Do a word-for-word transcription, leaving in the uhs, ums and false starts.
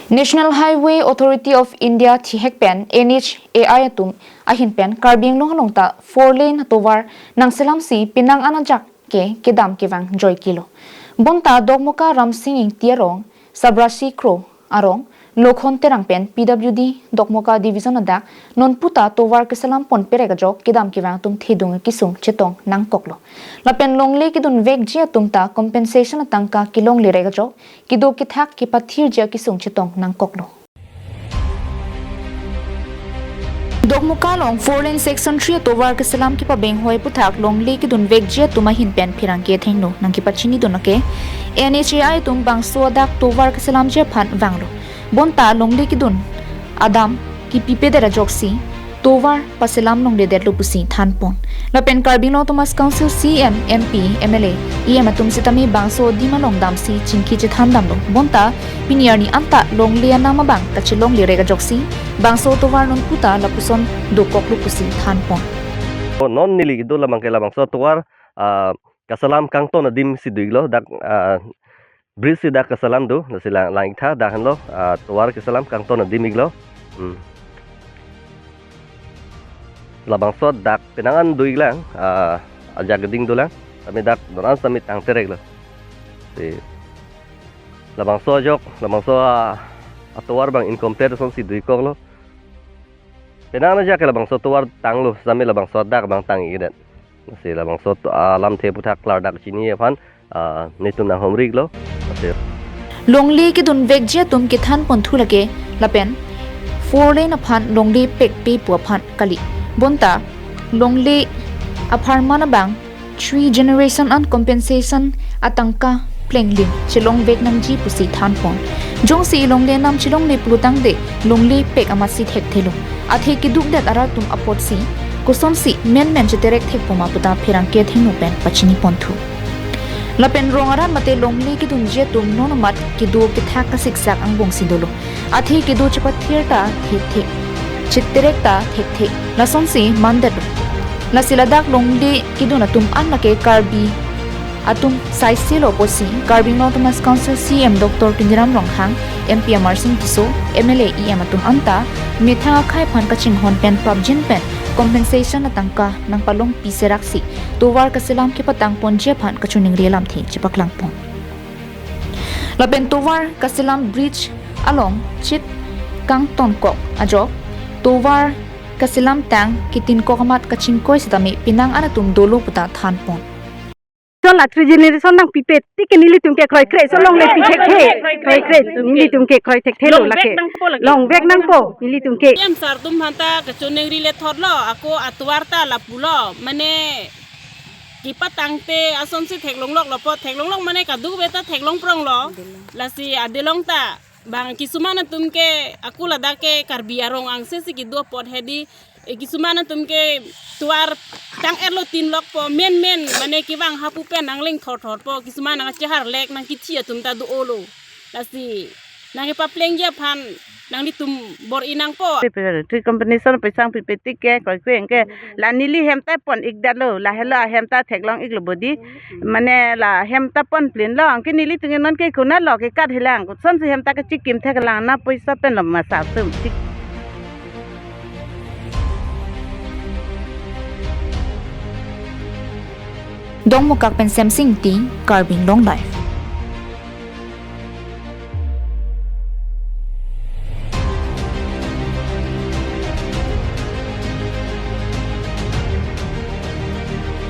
National Highway Authority of India thihek pen N H A I atum ahin pen Karbi Anglong along ta four lane atovar nangselamsi penang an ajak ke kedam kevang joikelo. Bonta Dokmoka Ramsing Ingti arong, Sabrasi Kro arong, Lokhon Terang pen P W D Dokmoka Division adak nonputa tovar keselam ponperek ajok kedam kevang atum thedung kesung chetong nangkoklo. Lapen longle kedunvekji atum ta compensation atangka kelonglerek ajok kedo kethak kepathirji akesung chetong nangkoklo. Dokmoka along four lane section three atovar keselam kepabenghoi aputhak longle kedunvekji atum ahin pen pherangke athengno nangkepachinidun lake N H A I atum bangso adak tovar keselamji aphan vanglo. Bonta longle kedun adam kepipedet ajoksi tovar paselam longledetlo pusi thanpon. Lapen Karbi Anglong Autonomous Council C E M, M P, M L A, E M atum sitame bangso adim along damsi chingki chethan damlo. Bonta pini arni anta longle anam abang kachelonglerek ajoksi bangso tovar nonputa lapuson dokoklo pusi thanpon. Oh, non neli kedo labang ke labangso tovar, ah, kaselam kangton adim si do-iklo, dak, ah, bridge si dak kaselam do, lasi lang, lang-iktha dak henlo, ah, tovar keselam kangton adim iklo. Hmm. Labangso dak penang an do-iklang, ah, ajak keding dolang, tame dak non an sami tangtereklo. Si labangso ajok, labangso, ah, atovar abang incomplete asonsi do-ikkoklo. Penang an ajak ke labangso tovar tanglo, sami labangso dak abang tang-ikdet. Si labangso to-, ah, lamthe aputhak klardak chini aphan, ah, netum nanghumri-iklo. Ase. Longle kedunvekji atum kethanponthu lake lapen four lane aphan longle pekpe pu aphan kali. Bonta longle apharman abang three generation an compensation atangka plenglim chelongvek nangji pusi thanpon. Jongsi longle anam chelongle pulotangte longle pek amatsi thekthelo. Athe kedukdet arat atum apotsi kosonsi menmen cheterek thekpo ma puta pherangke athengno pen pachiniponthu. Lapen rong arat mate longle kedunji atum non amat kedo kethak kasiksak angbongsi dolo. Athe kedo chepathir ta thekthe, cheterek ta thekthe, lasonsi mandetlo. Lasi ladak longle kedun atum an lake Karbi atum saiselo pusi Karbi Anglong Autonomous Council C E M Doctor Tuliram Ronghang, M P Amarsing Tisso, M L A, E M atum anta methang akhei aphan kachinghon pen prapjin pen compensation atangka nangpalongpi seraksi tovar kaselam kepatangponji aphan kachiningri alamthe chepaklangpon. Lapen tovar kaselam bridge along chit kangtonkok ajok tovar kaselamtang ketinkok amat kachingkoi sitame penang an atum dolo puta thanpon. Son la three generation nangpipe tik ke nelitum ke kroikre, so longle pi thekthe, kroikre, nelitum ke kroi thekthelo lake. Longvek nangpo, nelitum ke. E M sir atum aphanta kachiningri lethotlo, ako atovar ta lapulo, mane kepatangte asonsi theklongloklo apot, theklonglok mane kadokave ta theklongpronglo. Lasi adelong ta bang kisuman atum ke ako ladak ke Karbi arong angse si kedo apot hedi, eh, kisuman atum ke tovar tang-etlo tinlokpo, menmen mane kevang hapu pen nangleng thorthorpo, kisuman nangcheharlek nangkithi atum ta do-olo. Lasi nangkepaplengji aphan nanglitum bor-i nangpo. Three compensation paisa pipe tik ke kroikre ke la neli hem ta pon-ikdetlo, lahelo ahem ta theklong-iklo bodi. Mane la hem ta ponplinlo, anke nelitum ke non ke konatlo ke kat helang, kosonsi hem ta kachikim theklang, na paisa penlo ma sar sum tik. Dokmoka pen Semsing Ingti, Karbi Anglong Live.